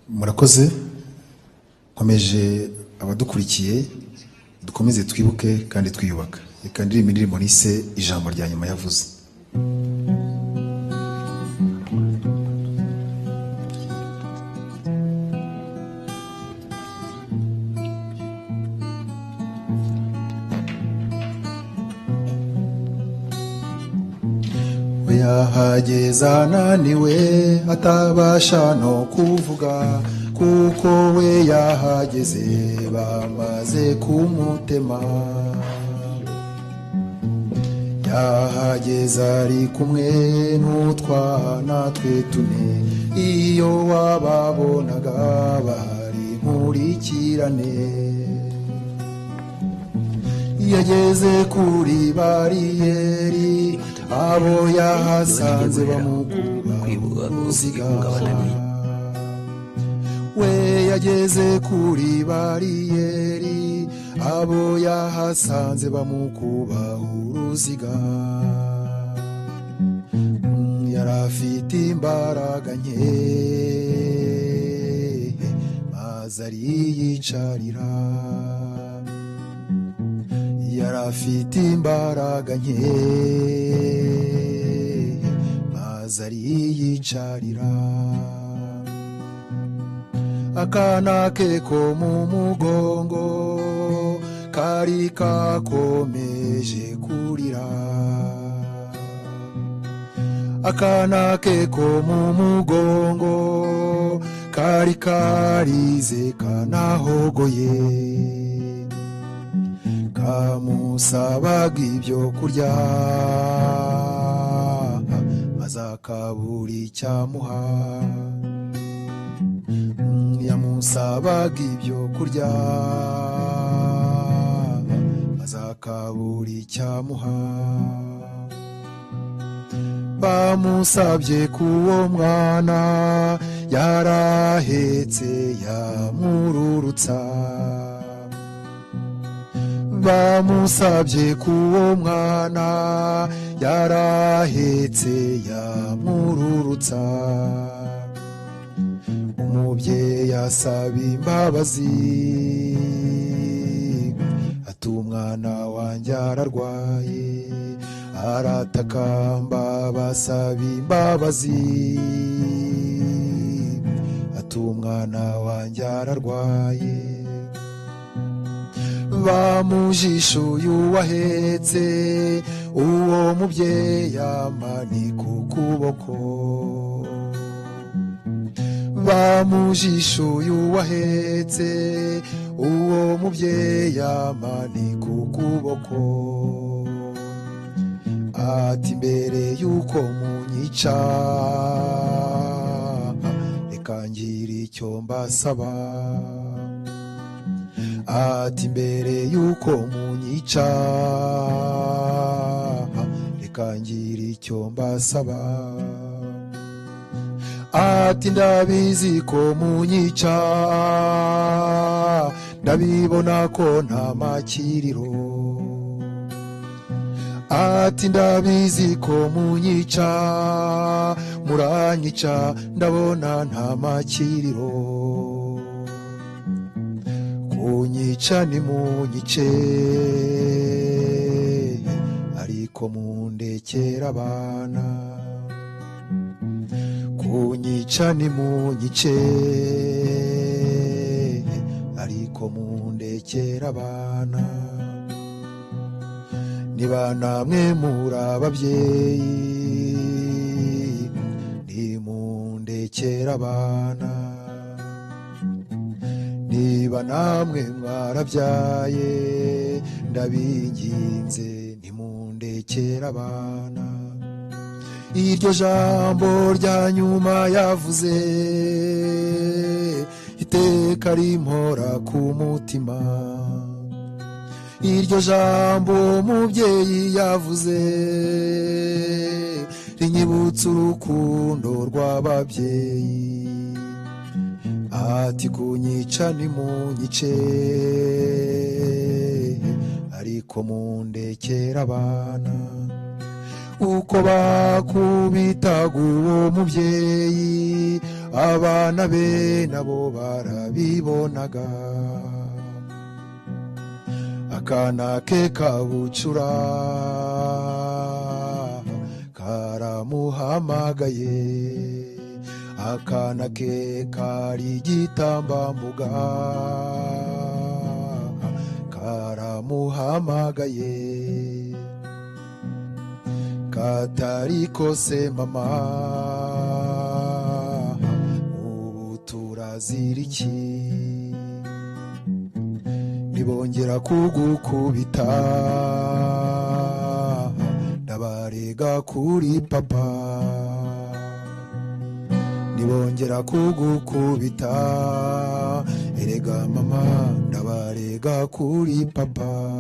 Murakoze. Nkomeje abadukurikiye, dukomeze twibuke kandi twiyubaka. Reka ndirimbe indirimbo nise Ijambo rya nyuma yavuze. Yahageze ananiwe atabasha no kuvuga, kuko we yahageze bamaze kumutema. Yahageze ari kumwe n'utwana twe tune, iyo wababonaga bari nkurikirane. Yageze kuri bariyeri, abo yahasanze bamukuba uruziga. We yageze kuri bariyeri, abo yahasanze bamukuba uruziga. Yari afite imbaraga nke, maze ariyicarira. Yari afite imbaraga nke, maze ariyicarira. Akana ke ko mu mugongo kari kakomeje kurira. Akana ke ko mu mugongo kari karize kanahogoye. Kamusabaga ibyo kurya, maze akabura icyamuha. Yamusabaga ibyo kurya, maze akabura icyamuha. Bamusabye k'uwo mwana yarahetse yamururutsa. Bamusabye k'uwo mwana yarahetse yamururutsa. Umubyeyi asaba imbabazi, ati umwana wanjye ararwaye. Aratakamba basaba imbabazi, ati umwana wanjye ararwaye. Bamujishuye uwahetse, uwo mubyeyi amanika ukuboko. Bamujishuye uwahetse, uwo mubyeyi amanika ukuboko. Ati mbere yuko munyica, reka ngire icyo mbasaba. Ati mbere yuko munyica, reka ngire icyo mbasaba. Ati ndabizi ko munyica, ndabibona ko nta makiriro. Ati ndabizi ko munyica, muranyica ndabona nta makiriro. Kunyica nimunyice, ariko mundekera abana. Kunyica nimunyice, ariko mundekera abana. Niba namwe muri ababyeyi, nimundekera abana. Niba namwe mwarabyaye, ndabinginze nimundekera abana. Iryo jambo rya nyuma yavuze, iteka rimpora ku mutima. Iryo jambo mubyeyi yavuze, rinyibutsa urukundo rw'ababyeyi. Ati kunyica nimunyice, ariko mundekera abana. Uko bakubitaga uwo mubyeyi, Abana be nabo barabibonaga. Akana ke kabucura karamuhamagaye, akana ke kari igitambambuga karamuhamagaye. Katari kose mama, ubu turazira iki? Nibongera kugukubita ndabarega kuri papa. Nibongera kugukubita erega mama, ndabarega kuri papa.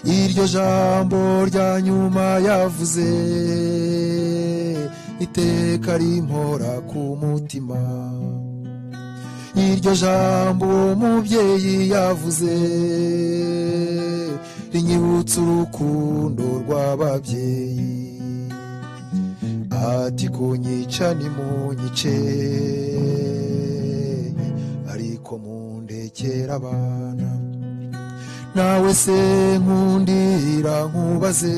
Iryo jambo rya nyuma yavuze iteka rimpora ku mutima. Iryo jambo umubyeyi yavuze rinyibutsa urukundo rw'ababyeyi. Ati kunyica nimunyice, ariko mundekera abana. Nawe se nkundira nkubaze,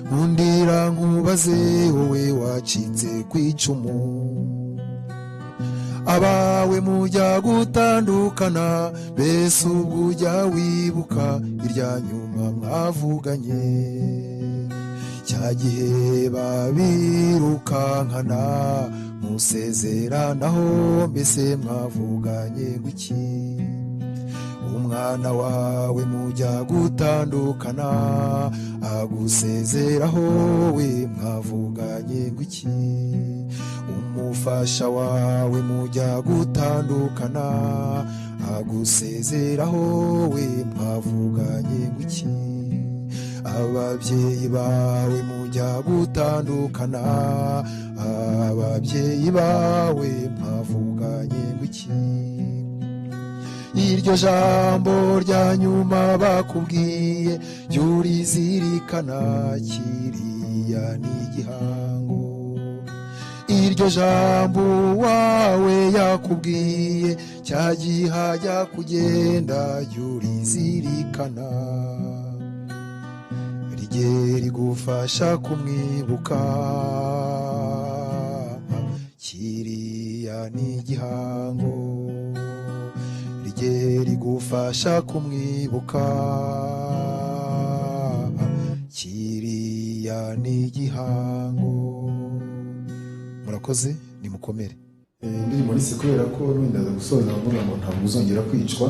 nkundira nkubaze, wowe wacitse ku icumu. Abawe mujya gutandukana, mbese ubwo ujya wibuka irya nyuma mwavuganye? Cya gihe babirukankana musezeranaho, mbese mwavuganye guki? Umwana wawe mujya gutandukana agusezeraho, we mwavuganye guki? Umufasha wawe mujya gutandukana agusezeraho, we mwavuganye guki? Ababyeyi bawe mujya gutandukana, ababyeyi bawe mwavuganye guki? Iryo jambo rya nyuma bakubwiye jya urizirikana, kiriya ni igihango. Iryo jambo wawe yakubwiye cya gihajya kugenda, jya urizirikana, rijye rigufasha kumwibuka, kiriya ni igihango. Rijye rigufasha kumwibuka, kiriya ni igihango. Murakoze, nimukomere. Indirimbo nise kubera ko n'undi gusoza mvuga ngo ntabwo uzongera kwicwa,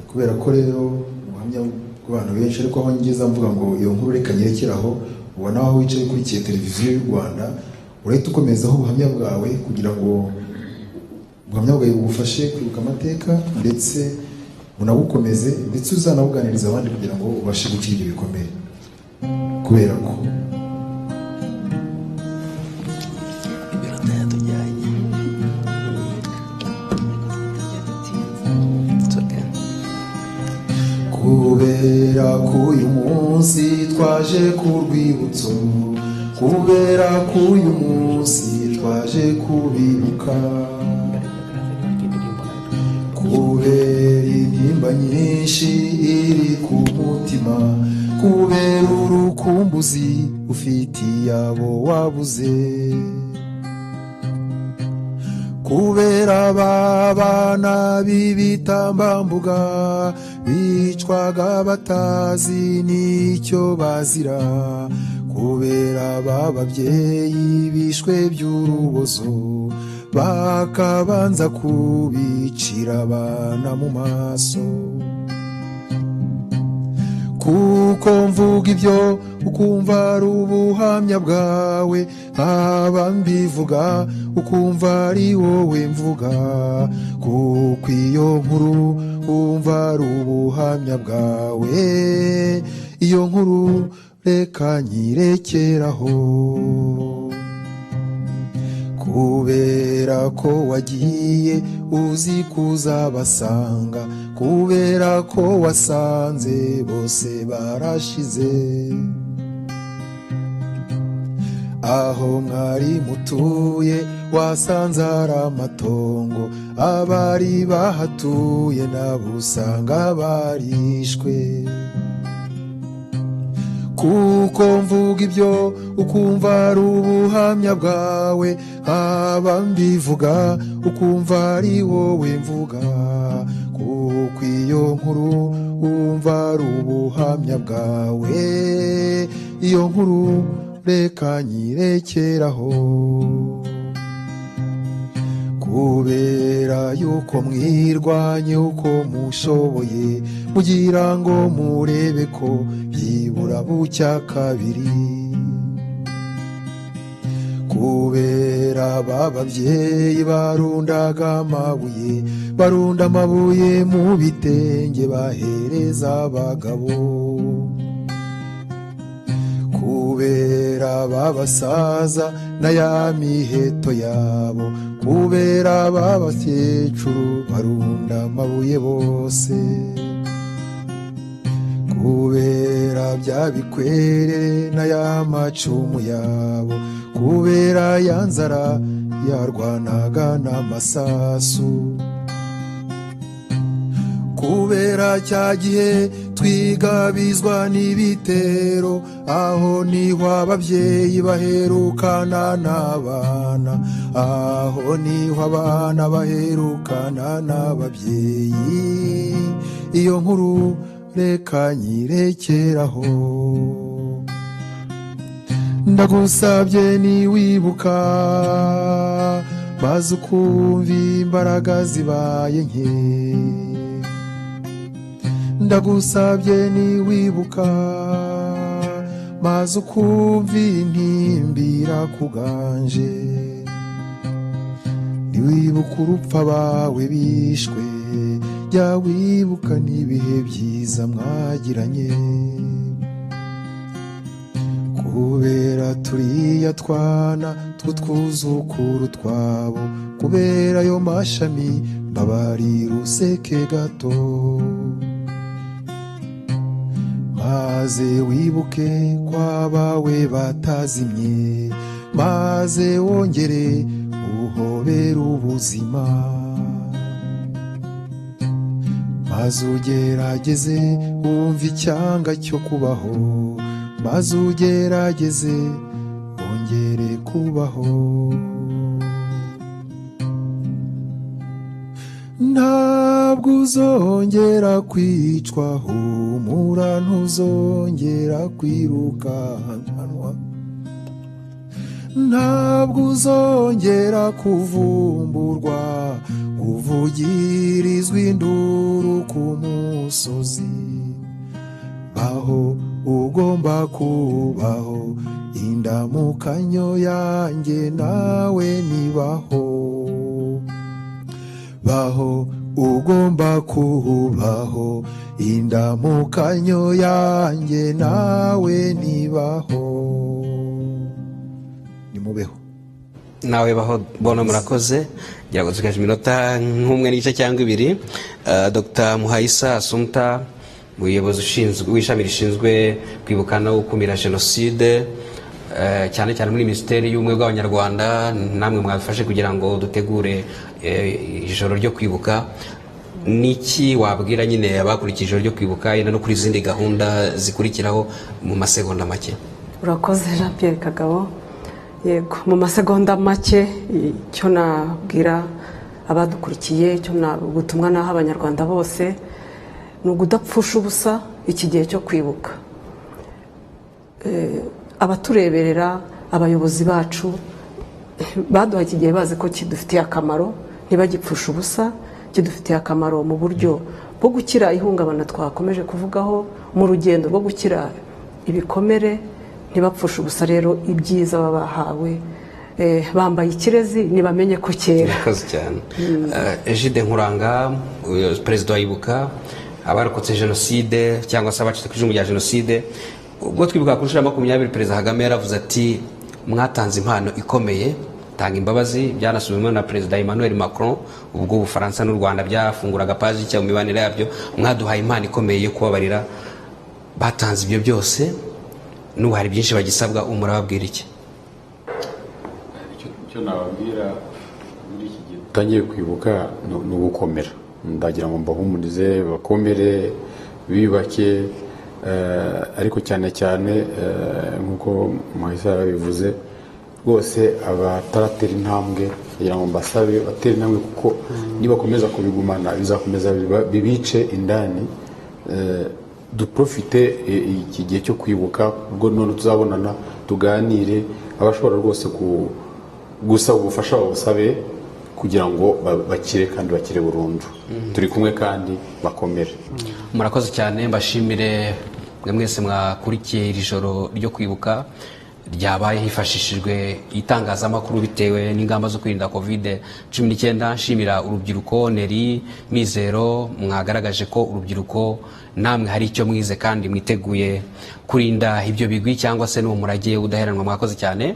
kubera ko rero ubuhamya bw'abantu benshi, ariko aho ngeza mvuga ngo iyo nkuru reka nyerekeraho, ubona aho wicaye ukurikiye televiziyo y'u Rwanda urahita ukomezaho ubuhamya bwawe, kugira ngo ubuhamya bwawe bugufashe kwibuka amateka, ndetse unabukomeze, ndetse uzanabuganiriza abandi kugira ngo ubashe gukira ibyo bikomere. Kubera ko kubera ko uyu munsi twaje ku rwibutso, kubera ko uyu munsi twaje kubibuka, kubera intimba nyinshi iri ku mutima, kubera urukumbuzi ufitiye abo wabuze, kubera abana b'ibitambambuga bicwaga batazi n'icyo bazira, kubera ababyeyi bishwe by'urubozo bakabanza kubicira abana mu maso. Kuko mvuga ibyo ukumva ari ubuhamya bwawe, nkaba mbivuga ukumva ari wowe mvuga, kuko iyo nkuru wumva ari ubuhamya bwawe, iyo nkuru reka nyirekeraho. Kubera ko wagiye uzi kuzabasanga, kubera ko wasanze bose barashize, aho mwari mutuye Wasanze ari amatongo, abari bahatuye nabo usanga barishwe. Kuko mvuga ibyo ukumva ari ubuhamya bwawe, nkaba mbivuga ukumva ari wowe mvuga. Kuko iyo nkuru wumva ari ubuhamya bwawe, iyo nkuru reka nyirekeraho. Kubera yuko mwirwanye uko mushoboye, mugira ngo murebe ko byibura bucya kabiri. Kubera bababyeyi barundaga amabuye, barunda amabuye mu bitenge bahereza abagabo. Kubera babasaza na ya miheto yabo, kubera babakecuru barunda amabuye bose. Kubera bya bikwerere na ya macumu yabo, kubera ya nzara yarwanaga n'amasasu. Kubera cya gihe twigabizwa n'ibitero, aho niho ababyeyi baherukana n'abana, aho niho abana baherukana n'ababyeyi. Iyo nkuru reka nyirekeraho. Ndagusabye niwibuka, maze ukumva imbaraga zibaye nke. Ndagusabye niwibuka, maze ukumva intimbira kuganje. Niwibuka urupfu abawe bishwe, jya wibuka n'ibihe byiza mwagiranye. Kubera turiya twana tw'utwuzukuru twabo, kubera ayo mashami mbabarira useke gato. Maze wibuke ko abawe batazimye, maze wongere uhobere ubuzima. Maze ugerageze wumve icyanga cyo kubaho, maze ugerageze wongere kubaho. Ntabwo uzongera kwicwa, humura ntuzongera kwirukanwa. Ntabwo uzongera kuvumburwa, uvugirizwa induru ku musozi. Baho ugomba kubaho, indamukanyo yanjye nawe nibaho. Baho ugomba kubaho, indamukanyo yanjye nawe nibaho. Nimubeho. Nawe baho bona, murakoze. Ngira ngo dusigaje iminota nk'umwe n'igice cyangwa ibiri. Dr Muhayisa Assumpta, umuyobozi ushinzwe w'ishami rishinzwe kwibuka no gukumira jenoside, cyane cyane muri Minisiteri y'Ubumwe bw'Abanyarwanda, namwe mwabifashe kugira ngo dutegure ijoro ryo kwibuka. Niki wabwira nyine abakurikije ijoro ryo kwibuka, yenda no kuri izindi gahunda zikurikiraho, mu masegonda make? Urakoze Jean Pierre Kagabo. Yego, mu masegonda make, icyo nabwira abadukurikiye, icyo ubutumwa naha Abanyarwanda bose, ni ukudapfusha ubusa iki gihe cyo kwibuka. Abatureberera, abayobozi bacu baduha iki gihe bazi ko kidufitiye akamaro, ntibagipfusha ubusa. Kidufitiye akamaro mu buryo bwo gukira ihungabana twakomeje kuvugaho, mu rugendo rwo gukira ibikomere. Ntibapfushe ubusa rero ibyiza baba bahawe. Bambaye ikirezi, ntibamenye ko kera. Murakoze cyane. Egide Nkuranga, perezida wa Ibuka, abarokotse jenoside cyangwa se abacitse ku icumu rya jenoside, ubwo twibuka ku nshuro ya 20, Perezida Kagame yaravuze ati: "Mwatanze impano ikomeye, tanga imbabazi." Byanasubiwemo na Perezida Emmanuel Macron ubwo Ubufaransa n'u Rwanda byafunguraga paji nshya mu mibanire yabyo. Mwaduhaye impano ikomeye yo kubabarira. Batanze ibyo byose, n'ubu hari byinshi bagisabwa. Murababwira iki? Icyo nababwira Dutangiye kwibuka ni ugukomera. Ndagira ngo mbahumurize, bakomere, biyubake, ariko cyane cyane nk'uko Muhayisa yarabivuze, rwose abataratera intambwe kugira ngo mbasabe batere intambwe, kuko nibakomeza kubigumana bizakomeza bibice indani. Duprofite iki gihe cyo kwibuka, ubwo none tuzabonana tuganire, abashobora rwose gusaba ubufasha babusabe kugira ngo bakire kandi bakire burundu. Turi kumwe kandi bakomere. Murakoze cyane, mbashimire mwe mwese mwakurikiye iri joro ryo kwibuka ryabaye hifashishijwe itangazamakuru bitewe n'ingamba zo kwirinda COVID-19. Nshimira urubyiruko Neri Mizero, mwagaragaje ko urubyiruko namwe hari icyo mwize kandi mwiteguye kurinda ibyo bigwi cyangwa se n'uwo murage udaheranwa. Mwakoze cyane.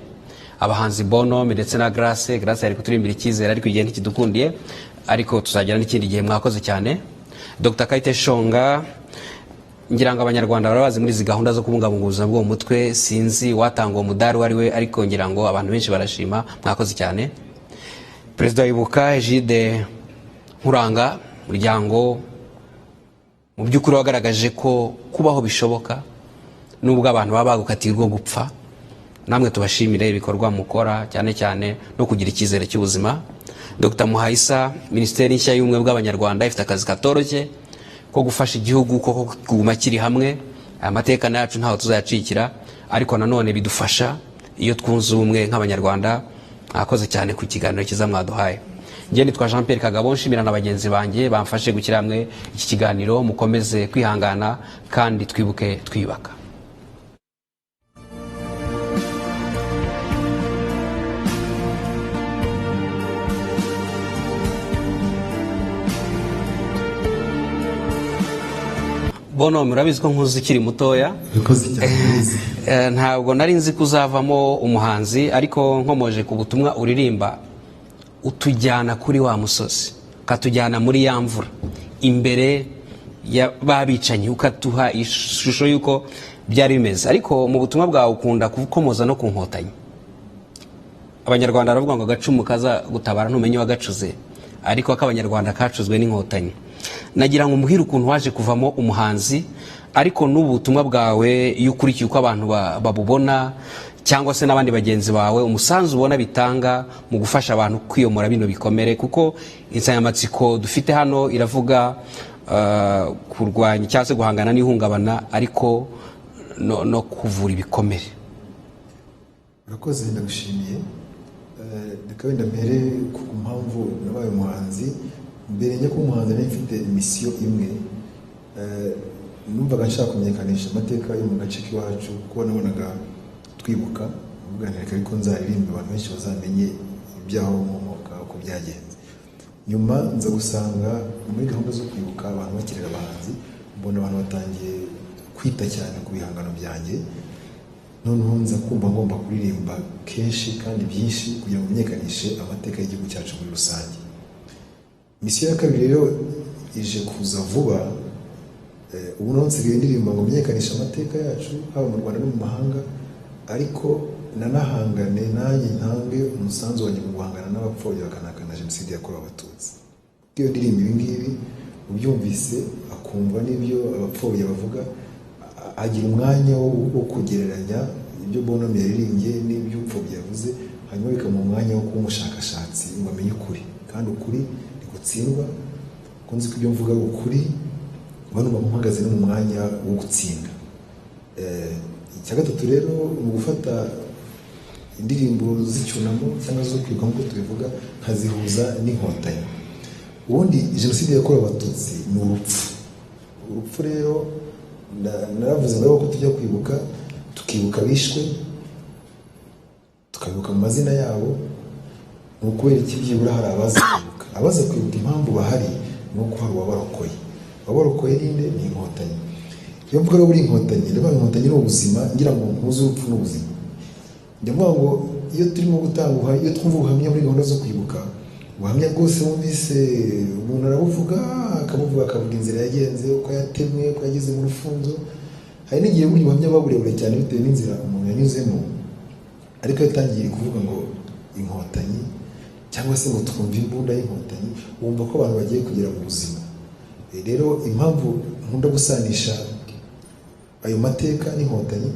Abahanzi Bonhomme ndetse na Grace, Grace yari kuturimbira icyizere ariko igihe ntikidukundiye, ariko tuzagira n'ikindi gihe. Mwakoze cyane. Dr Kayiteshonga, ngira ngo Abanyarwanda barabazi muri izi gahunda zo kubungabunga ubuzima bwo mu mutwe, sinzi watanga uwo mudari uwo ari we, ariko ngira ngo abantu benshi barashima. Mwakoze cyane. Perezida wibuka Egide Nkuranga, umuryango mu by'ukuri wagaragaje ko kubaho bishoboka nubwo abantu baba bagukatiye urwo gupfa. Namwe tubashimire ibikorwa mukora, cyane cyane no kugira icyizere cy'ubuzima. Dr Muhayisa, Minisiteri nshya y'Ubumwe bw'Abanyarwanda ifite akazi katoroshye ko gufasha igihugu koko kuguma kiri hamwe. Aya mateka yacu ntaho tuzayacikira, ariko nanone bidufasha iyo twunze ubumwe nk'Abanyarwanda. Mwakoze cyane ku kiganiro cyiza mwaduhaye. Njye nitwa Jean Pierre Kagabo, nshimira na bagenzi banjye bamfashe gushyira hamwe iki kiganiro. Mukomeze kwihangana kandi twibuke twiyubaka. Bonhomme, murabizi ko nkuzi ukiri mutoya. Urakoze cyane. Ntabwo nari nzi ko uzavamo umuhanzi, ariko nkomoje ku butumwa uririmba, utujyana kuri wa musozi, ukatujyana muri ya mvura imbere ya babicanyi, ukatuha ishusho y'uko byari bimeze. Ariko mu butumwa bwawe ukunda kukomoza no ku nkotanyi. Abanyarwanda baravuga ngo agacumu kaza gutabara ntumenye uwagacuze, ariko ak'Abanyarwanda kacuzwe n'inkotanyi. Nagira ngo umbwire ukuntu waje kuvamo umuhanzi, ariko n'ubu butumwa bwawe iyo ukurikiye uko abantu babubona cyangwa se n'abandi bagenzi bawe, umusanzu ubona bitanga mu gufasha abantu kwiyomora bino bikomere, kuko insanganyamatsiko dufite hano iravuga kurwanya cyangwa se guhangana n'ihungabana, ariko no kuvura ibikomere. Urakoze, ndagushimiye. Reka wenda mpere ku mpamvu nabaye umuhanzi. Mbere njya kuba umuhanzi nari mfite misiyo imwe. Numvaga nshaka kumenyekanisha amateka yo mu gace k'iwacu, kuko nabonaga twibuka, mvuga nti reka ariko nzaririmbe abantu benshi bazamenye ibyaho nkomoka, uko byagenze. Nyuma nza gusanga muri gahunda zo kwibuka abantu bakirira abahanzi, mbona abantu batangiye kwita cyane ku bihangano byanjye. Noneho nza kumva ngomba kuririmba kenshi kandi byinshi kugira ngo menyekanishe amateka y'igihugu cyacu muri rusange. Misiyo ya kabiri rero ije kuza vuba. Ubu noneho nsigaye ndirimba ngo menyekanishe amateka yacu haba mu Rwanda no mu mahanga, ariko nanahangane nanjye ntange umusanzu wanjye mu guhangana n'abapfobya bakanahakana jenoside yakorewe Abatutsi. Iyo ndirimbo ibi ngibi ubyumvise akumva n'ibyo abapfobya bavuga, agira umwanya wo kugereranya ibyo Bonhomme yaririmbye n'ibyo upfobya yavuze, hanyuma bikamuha umwanya wo kuba umushakashatsi ngo amenye ukuri. Kandi ukuri ntigutsindwa, kuko nzi ko ibyo mvuga ari ukuri, mba numva mpagaze no mu mwanya wo gutsinda. Icya gatatu rero ni ugufata indirimbo z'icyunamo cyangwa zo kwibuka nk'uko tubivuga, nkazihuza n'inkotanyi. Ubundi jenoside yakorewe Abatutsi ni urupfu. Urupfu rero naravuze mbere ko tujya kwibuka, tukibuka abishwe, tukabibuka mu mazina yabo. Ni ukubera iki byibura hari abaza kwibuka? Abaza kwibuka impamvu bahari ni uko hari uwabarokoye. Uwabarokoye ninde? Ni inkotanyi. Iyo mvuga rero buri inkotanyi, ndavuga inkotanyi ni ubuzima, ngira ngo mpuze urupfu n'ubuzima. Njya mvuga ngo iyo turimo gutanga, iyo twumva ubuhamya muri gahunda zo kwibuka, ubuhamya bwose wumvise umuntu arabuvuga, akabuvuga, akavuga inzira yagenze, uko yatemwe, uko yageze mu rufunzo. Hari n'igihe burya ubuhamya buba burebure cyane bitewe n'inzira umuntu yanyuzemo, ariko iyo yatangiye kuvuga ngo inkotanyi Cyangwa se ngo twumve imbunda y'Inkotanyi, wumva ko abantu bagiye kugera mu buzima. Rero impamvu nkunda gusanisha ayo mateka n'Inkotanyi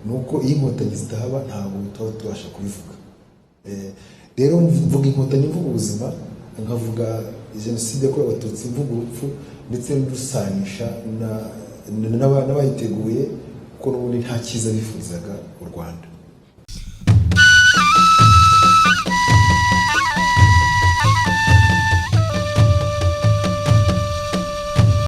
ni uko iyo Inkotanyi zitahaba ntabwo tuba tubasha kubivuga. Rero mvuga Inkotanyi mvuga ubuzima, nkavuga Jenoside yakorewe Abatutsi mvuga urupfu, ndetse ndusanisha n'abayiteguye, kuko n'ubundi nta cyiza bifuzaga u Rwanda.